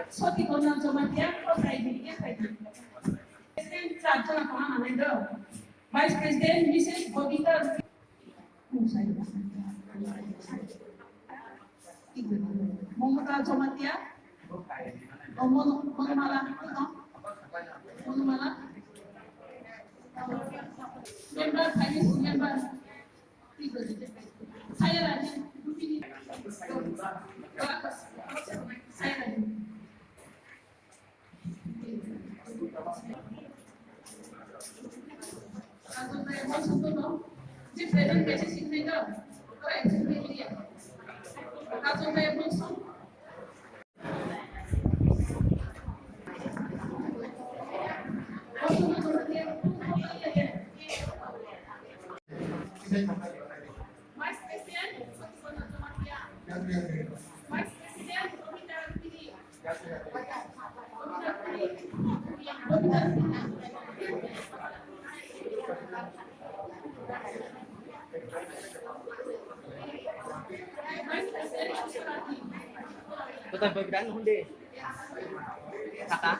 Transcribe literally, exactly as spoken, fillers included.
Soti Kona Jamatia, Kothai Diri, Kothai Diri. President, char jona tongna nangnai do. Vice President, Missus Bobita Rupini. Momota Jamatia. Oh, Mono-, Monomala. Monomala. Member, Chinese member. Saya Rani. Saya Rani. Vice President, Vice President, Romita Rupini. Bukan pembicaraan hunde. Kata.